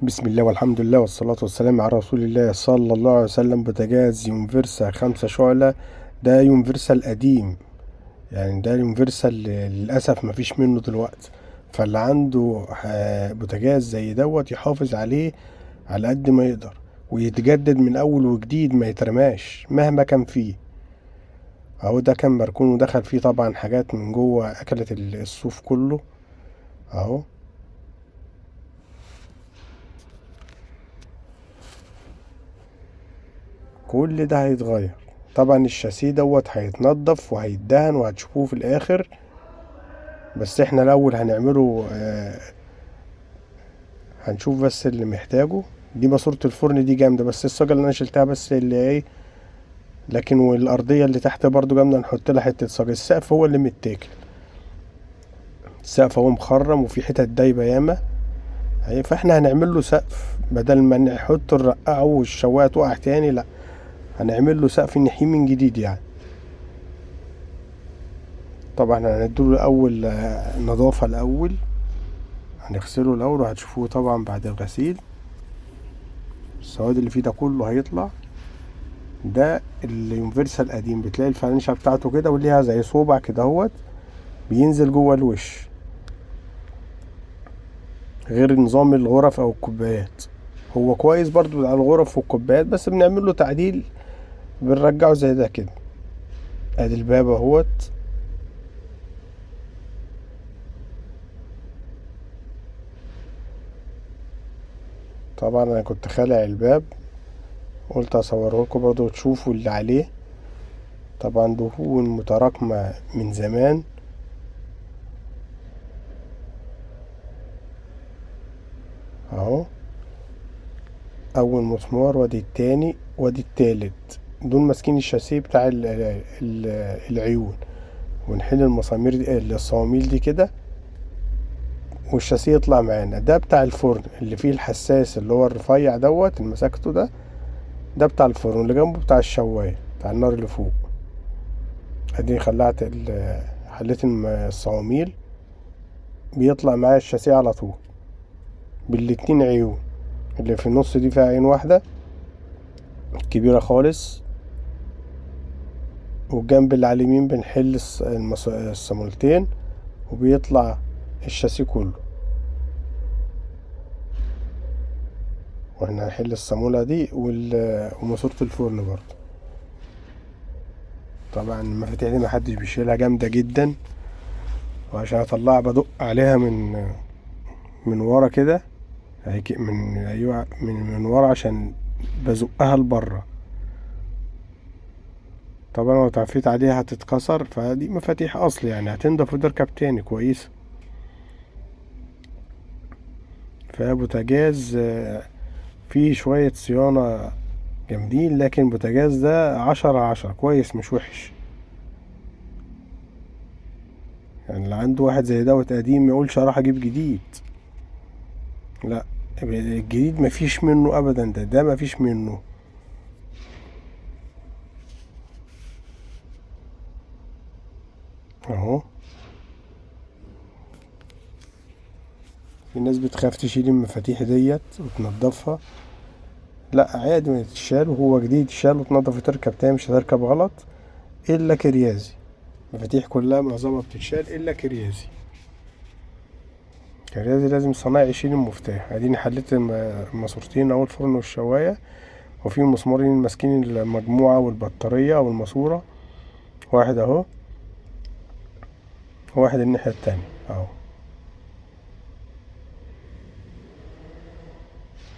بسم الله والحمد لله والصلاة والسلام على رسول الله صلى الله عليه وسلم. بوتاجاز يونيفرسال 5 شعلة، ده يونيفرسال قديم، يعني ده يونيفرسال للأسف مفيش منه دلوقتي. فاللي عنده بوتاجاز زي دوت يحافظ عليه على قد ما يقدر ويتجدد من أول وجديد، ما يترماش مهما كان فيه. أهو ده كان مركون ودخل فيه طبعا حاجات من جوه، أكلت الصوف كله أهو. كل ده هيتغير طبعا. الشاسيه دوت هيتنضف وهيتدهن وهتشوفوه في الاخر، بس احنا الاول هنعمله، هنشوف بس اللي محتاجه. دي ماسورة الفرن دي جامدة، بس الصاجة اللي انا شلتها بس اللي ايه، لكن والارضية اللي تحت برضو جامدة، نحط لها حتة صاجة. السقف هو اللي متاكل، السقف هو مخرم وفي حتت دايبة ياما اهي، فاحنا هنعمل له سقف بدل ما نحط نرقعه والشواية تقع تاني، لا هنعمل له سقف نحيه من جديد يعني. طبعا هنديله الاول، نظافة الاول، هنغسله الاول وهتشوفوه طبعا بعد الغسيل. السواد اللي فيه ده كله هيطلع. ده اليونيفرسال القديم، بتلاقي الفرنشة بتاعته كده وليها زي صوبع كده اهوت بينزل جوه الوش، غير نظام الغرف او الكوبايات. هو كويس برضو على الغرف والكوبايات، بس بنعمل له تعديل بنرجعه زي ده كده. ادي الباب اهوت، طبعا انا كنت خالع الباب قلت اصوره لكم برضو وتشوفوا اللي عليه. طبعا دهون متراكمة من زمان. اهو اول مسمار، وادي التاني، وادي التالت، دول ماسكين الشاسيه بتاع العيون. ونحل المسامير دي، الصواميل دي كده، والشاسيه يطلع معانا. ده بتاع الفرن اللي فيه الحساس اللي هو الرفيع دوت اللي مسكته ده، ده بتاع الفرن، واللي جنبه بتاع الشوايه بتاع النار اللي فوق. ادي خلعت حليت الصواميل، بيطلع معايا الشاسيه على طول بالاتنين عيون. اللي في النص دي فيها عين واحدة كبيرة خالص، والجنب اللي على اليمين بنحل الصامولتين وبيطلع الشاسيه كله. واحنا هنحل الصامولة دي وماسورة الفرن برضه. طبعا المفاتيح دي محدش بيشيلها، جامدة جدا، وعشان اطلعها بدق عليها من ورا كده، هيك من، ايوه، من ورا عشان بزقها لبره. طبعا لو تعفيت عليها هتتكسر، فدي مفاتيح اصل يعني هتنضف وتركب تاني كويس. فبوتاجاز، فيه شوية صيانة جامدين، لكن بوتاجاز ده 10/10 كويس مش وحش. يعني اللي عنده واحد زي دوت قديم ما يقولش اروح اجيب جديد، لا الجديد مفيش منه ابدا، ده مفيش منه. اهو في ناس بتخاف تشيل المفاتيح ديت وتنضفها، لا عادي ما تتشال، وهو جديد تشال وتنضف وتركب تاني، مش هتركب غلط. الا كريازي، المفاتيح كلها معظمها بتتشال الا كريازي. كريازي لازم صنايعي يشيل المفتاح. اديني حليت الماسورتين اهو، الفرن والشوايه، وفي مسمارين ماسكين المجموعه والبطاريه والماسوره، واحد اهو وواحد الناحيه التانية اهو.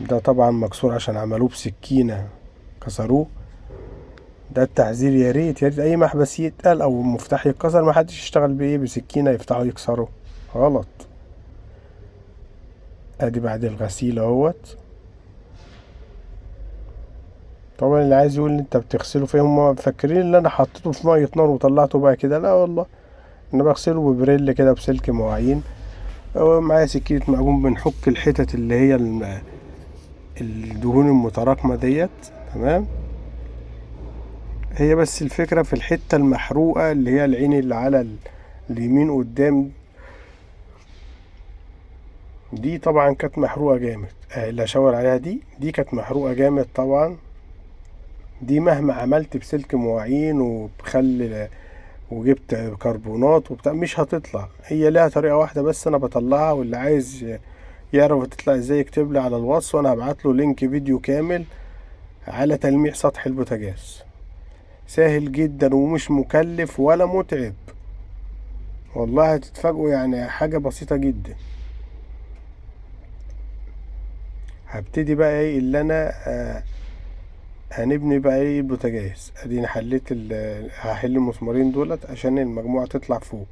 ده طبعا مكسور عشان عملوه بسكينة كسروه. ده التحذير، يا ريت يا ريت اي محبس يتقل او مفتاح يتكسر ما حدش يشتغل بايه، بسكينة يفتحه يكسره، غلط. ادي بعد الغسيل اهوت. طبعا اللي عايز يقول انت بتغسله فين، هم فاكرين ان انا حطيته في ميه نار وطلعته بقى كده، لا والله انا بغسله ببريل كده بسلك مواعين، ومعايا سكينة معجون، بنحك الحتت اللي هي الدهون المتراكمة ديت. تمام، هي بس الفكرة في الحتة المحروقة اللي هي العين اللي على اليمين قدام. دي طبعا كانت محروقة جامد، اللي هشاور عليها دي كانت محروقة جامد طبعا. دي مهما عملت بسلك مواعين وبخل وجبت كربونات وبتاع مش هتطلع. هي لها طريقة واحدة بس انا بطلعها، واللي عايز يعرف تطلع ازاي يكتب لي على الواتس وانا هبعت له link فيديو كامل على تلميع سطح البوتاجاز. سهل جدا ومش مكلف ولا متعب، والله هتتفاجئوا، حاجة بسيطة جدا. هبتدي بقى ايه اللي انا، هنبني بقى ايه البوتاجاز. اديني حليت هحل المسمارين دولت عشان المجموعة تطلع فوق.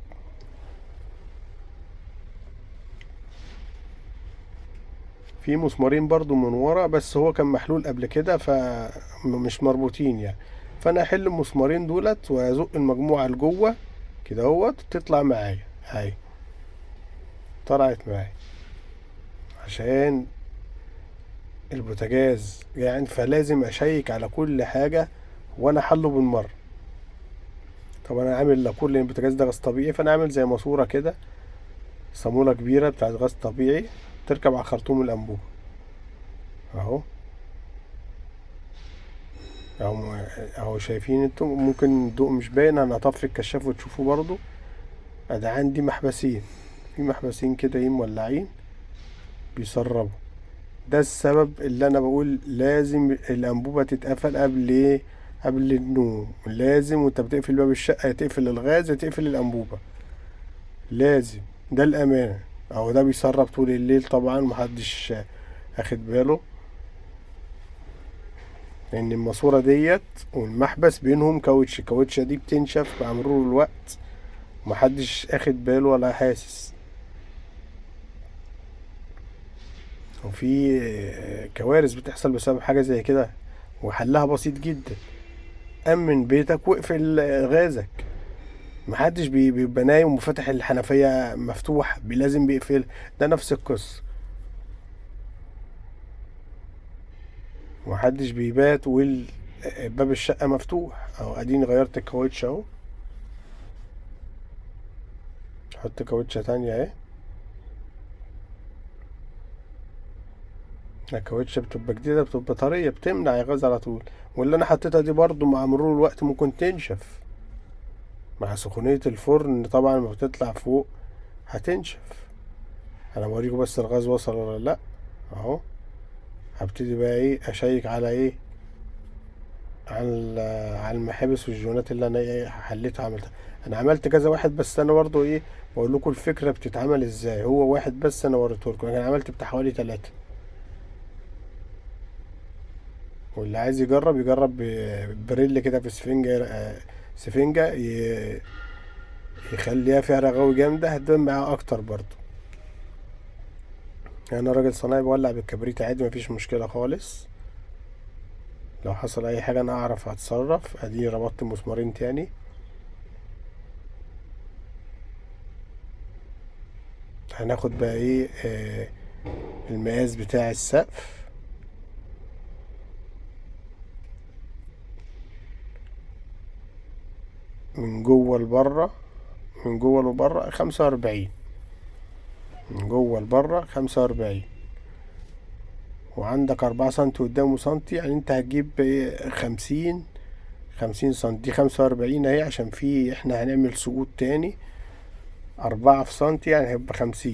في مسمارين برضو من ورا بس هو كان محلول قبل كده فمش مربوطين، فانا هحل المسمارين دولت وازق المجموعة لجوه كده اهوت، تطلع معايا اهي، طلعت معايا عشان البوتاجاز فلازم اشيك على كل حاجة وانا حله بالمرة. طب انا عامل لكل البوتاجاز ده غاز طبيعي، فانا عامل زي ماسورة كده، صامولة كبيرة بتاعت غاز طبيعي تركب على خرطوم الانبوبة اهو. اهو شايفين انتم، ممكن الضوء مش باين، انا هطفي الكشاف وتشوفوه برضو. ادي عندي محبسين، في محبسين كده ايه مولعين بيسربوا. ده السبب اللي انا بقول لازم الانبوبة تتقفل قبل ايه؟ قبل النوم. لازم وانت بتقفل باب الشقة تقفل الغاز، تقفل الانبوبة، لازم، ده الامانة. اهو ده بيسرب طول الليل طبعا، محدش اخد باله، لان الماسورة ديت والمحبس بينهم كاوتش، الكاوتشة دي بتنشف مع مرور الوقت، محدش اخد باله ولا حاسس. وفي كوارث بتحصل بسبب حاجة زي كده، وحلها بسيط جدا. أمن بيتك واقفل غازك. محدش بيبقى نايم وفاتح الحنفية مفتوح، لازم بيقفل. ده نفس القصة، محدش بيبات والباب الشقة مفتوح. اهو اديني غيرت الكاوتش اهو، حط كاوتشة تانية اهي. الكاوتشة بتبقى جديدة، بتبقى طرية، بتمنع الغاز على طول. واللي انا حطيتها دي برضو مع مرور الوقت ممكن تنشف مع سخونية الفرن طبعا، ما بتطلع فوق هتنشف. انا بوريكم بس الغاز وصل ولا لا اهو. هبتدي بقى ايه اشيك على ايه، على المحابس والجونات اللي انا ايه حليتها عملتها. انا عملت كذا واحد بس، انا برضو ايه بقول لكم الفكرة بتتعمل ازاي. هو واحد بس انا وريته لكم، انا عملت بتاع حوالي 3. واللي عايز يجرب يجرب بريل كده في سفنجة يخليها فيها رغاوي جامدة، هتبان معاها أكتر برضو. أنا راجل صنايعي بولع بالكبريت عادي، مفيش مشكلة خالص. لو حصل أي حاجة أنا أعرف أتصرف. أدي ربطت مسمارين تاني. هناخد بقى إيه، المقاس بتاع السقف. من جوه لبره، من جوه لبره 45، من جوه لبره 45، وعندك 4 سنتي قدامه سنتي، يعني انت هتجيب ايه 50 سنتي. دي 45 اهي، عشان في احنا هنعمل سقوط تاني 4 في سنتي، يعني هيبقى 50،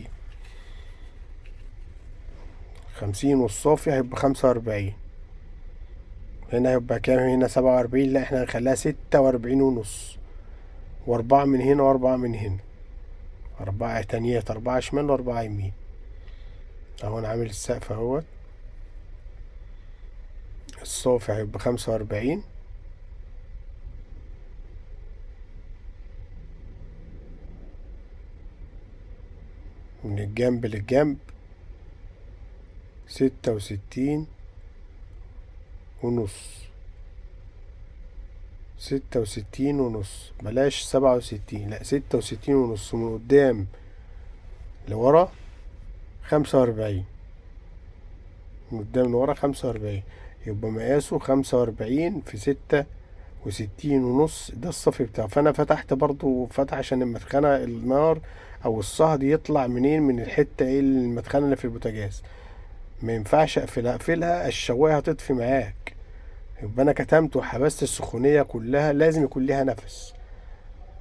50 والصافي هيبقى 45. هنا هيبقى كام؟ هنا 47، لا احنا هنخليها ستة وأربعين ونص، وأربعة من هنا وأربعة من هنا، 4 تانيات، 4 شمال وأربعة يمين. أهو أنا عامل السقف أهوت. الصافي هيبقى 45، من الجنب للجنب ستة وستين ونص، ستة وستين ونص، بلاش سبعة وستين، لا ستة وستين ونص. من قدام لورا 45، من قدام لورا 45، يبقى مقاسه 45 في وستين ونص، ده الصافي بتاعه. فانا فتحت برضو فتح عشان المدخنة النار او الصهد يطلع منين، من الحتة ايه المدخنة اللي في البوتاجاز. ما ينفعش اقفلها، اقفلها الشواية هتطفي معاك، يبقى انا كتمت وحبست السخونية كلها. لازم يكون ليها نفس.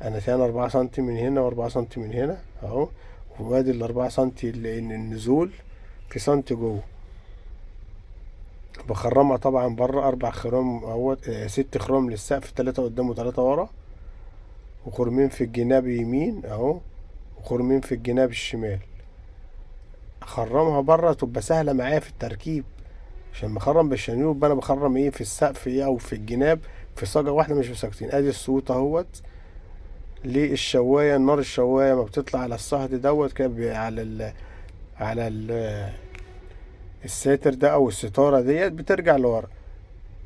انا تاني 4 سنتي من هنا وأربعة سنتي من هنا اهو، وادي الأربعة سنتي لان النزول في سنتي جوه. بخرمها طبعا بره 4 خرام اهوت، 6 خرام للسقف، 3 قدام وتلاتة ورا، وخرمين في الجناب يمين اهو، وخرمين في الجناب الشمال. اخرمها بره تبقى سهلة معايا في التركيب، عشان بخرم بالشنيور يبقى انا بخرم ايه في السقف ايه او في الجناب في صاجة واحدة مش في صاجتين. ادي السوط اهوت للشواية. النار الشواية ما بتطلع على الصهد دوت كده، على الساتر ده او الستارة ديت بترجع لورا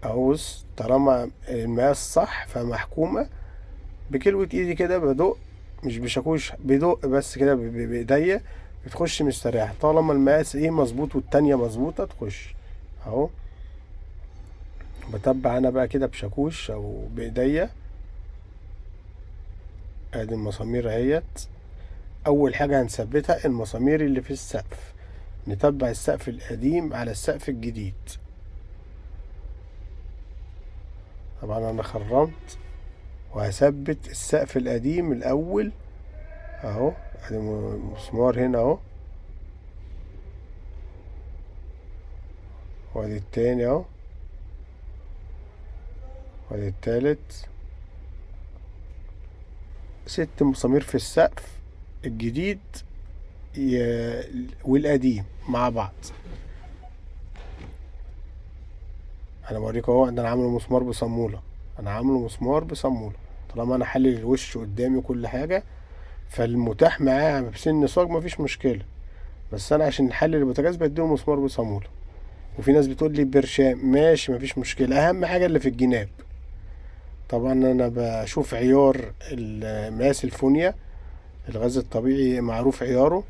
اهو. بص، طالما المقاس صح فمحكومة بكلوة ايدي كده، بدق مش بشاكوش، بدق بس كده بايديا بتخش مستريح. طالما المقاس ايه مظبوط والتانية مظبوطة تخش اهو. بتبع انا بقى كده بشاكوش او بايديا. ادي المسامير اهيت. اول حاجة هنثبتها المسامير اللي في السقف، نتبع السقف القديم على السقف الجديد. طبعا انا خرمت وهثبت السقف القديم الاول اهو. ادي مسمار هنا اهو، وادي التاني اهو، وادي التالت. 6 مسامير في السقف الجديد والقديم مع بعض. انا بوريكم اهو، ده انا عامله مسمار بصامولة، انا عامله مسمار بصامولة. طالما انا حلل الوش قدامي وكل حاجة، فالمتاح معاه بسن صاج مفيش مشكلة، بس انا عشان نحلل البوتاجاز بديله مسمار بصامولة. وفي ناس بتقول لي برشام، ماشي مفيش مشكلة، اهم حاجة اللي في الجناب. طبعا انا بشوف عيار مقاس الفونيا، الغاز الطبيعي معروف عياره.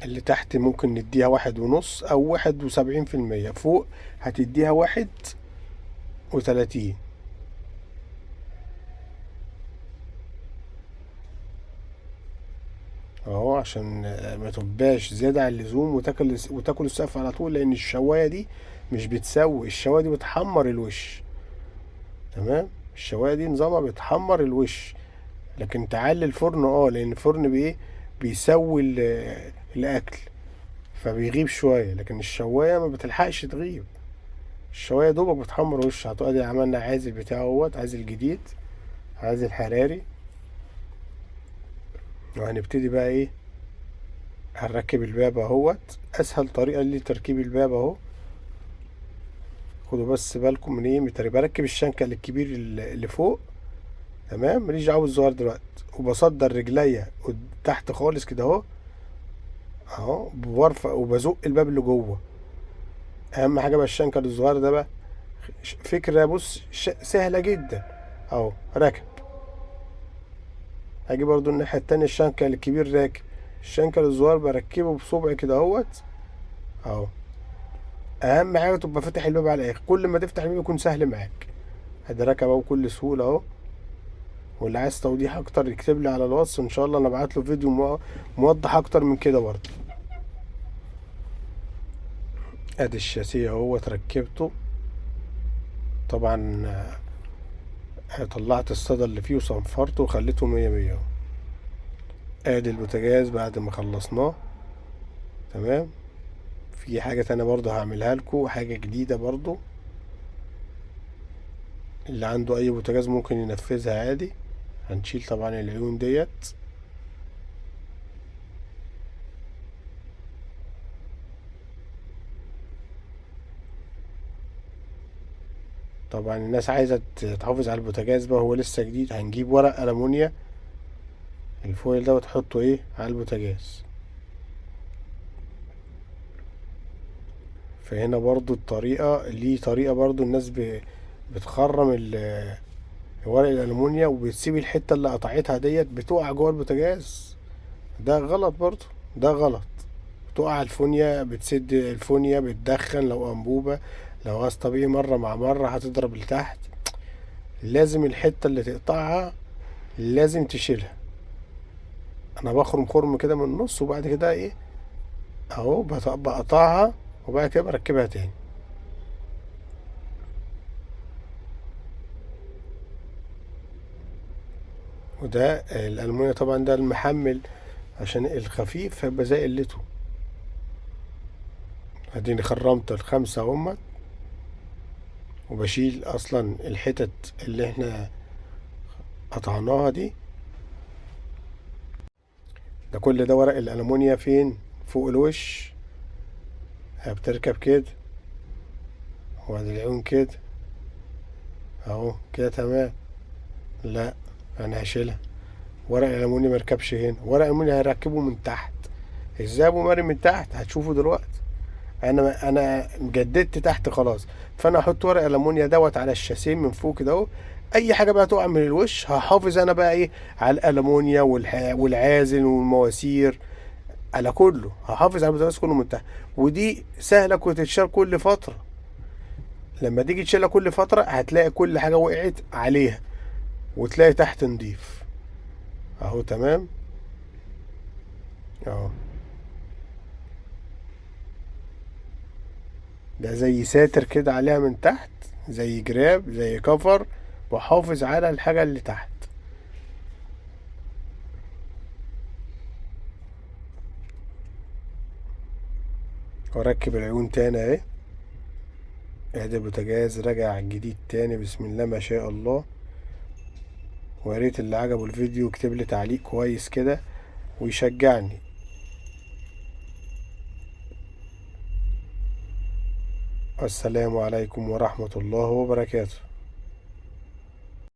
اللي تحت ممكن نديها واحد ونص او واحد وسبعين في المية، فوق هتديها 31. اهو، عشان ما تبقاش زيادة عن اللزوم وتاكل السقف على طول، لان الشواية دي مش بتسوي، الشواية دي بتحمر الوش. تمام، الشواية دي نظامها بتحمر الوش، لكن تعلي الفرن لان الفرن بيسوي الاكل فبيغيب شوية، لكن الشواية ما بتلحقش تغيب، الشواية دوبك بتحمر وش. هتقعد عملنا عازل بتاعه اهوت، عازل جديد، عازل حراري. وهنبتدي بقى ايه، هنركب الباب اهوت. اسهل طريقة لتركيب الباب اهو، خدوا بس بالكم من ايه، من التركيب. بركب الشنكة الكبير اللي فوق، تمام، ماليش دعوه بالصغير دلوقتي، وبصدر رجليا تحت خالص كده اهو اهو، وبرفع وبزق الباب اللي جوه. اهم حاجه بقى الشنكل الصغير ده بقى، فكره بص سهله جدا اهو، راكب. هاجي برضو الناحيه التانية، الشنكل الكبير راكب، الشنكل الصغير بركبه بصبعي كده اهوت اهو. اهم حاجه تبقى فاتح الباب على الاخر، كل ما تفتح الباب يكون سهل معاك. ادي راكب اهو بكل سهوله اهو. واللي عايز توضيح اكتر يكتب لي على الواتس، ان شاء الله انا ابعت له فيديو موضح اكتر من كده برضه. ادي الشاسيه اهو ركبته، طبعا، طلعت الصدى اللي فيه وصنفرته وخليته مية مية اهو. ادي البوتاجاز بعد ما خلصناه، تمام. في حاجة تانية برضه هعملها لكم، حاجة جديدة برضه، اللي عنده اي بوتاجاز ممكن ينفذها عادي. هنشيل طبعا العيون ديت، طبعا الناس عايزة تحافظ على البوتاجاز بقى، هو لسه جديد. هنجيب ورق ألمونيا الفويل ده وتحطه ايه على البوتاجاز. فهنا برضو الطريقة ليه طريقة برضو، الناس بتخرم ورق الألمونيا وبتسيب الحتة اللي قطعتها ديت بتقع جوه البوتاجاز. ده غلط برضو، ده غلط. بتقع الفونيا، بتسد الفونيا، بتدخن لو أنبوبة لو غاز طبيعي مرة مع مرة هتضرب لتحت. لازم الحتة اللي تقطعها لازم تشيلها. انا بخرم خرم كده من النص، وبعد كده ايه اهو بقطعها، وبعد كده بركبها تاني. وده الألمونيا طبعا ده المحمل عشان الخفيف هيبقى زي قلته. اديني خرمت الخمسة هما، وبشيل اصلا الحتت اللي احنا قطعناها دي. ده كل ده ورق الألمونيا فين؟ فوق الوش. بتركب كده، وادي العيون كده اهو كده تمام. لا انا هشيلها. ورق الألمونيا مركبش هنا، ورق الألمونيا هركبه من تحت. ازاي ابو مرن من تحت؟ هتشوفه دلوقتي. انا جددت تحت خلاص، فانا هحط ورق الألمونيا دوت على الشاسيه من فوق كده اهو. اي حاجه بقى تقع من الوش هحافظ انا بقى ايه على الألمونيا والعازل والمواسير، على كله هحافظ على البوتاجاز كله من تحت. ودي سهله كنت تتشال كل فتره، لما تيجي تشيلها كل فتره هتلاقي كل حاجه وقعت عليها، وتلاقي تحت نضيف اهو تمام اهو. ده زي ساتر كده عليها من تحت، زي جراب زي كفر، وحافظ على الحاجة اللي تحت. واركب العيون تاني اهي. ادي البوتاجاز رجع جديد تاني بسم الله ما شاء الله. ويا ريت اللي عجبه الفيديو يكتب لي تعليق كويس كده ويشجعني. السلام عليكم ورحمة الله وبركاته.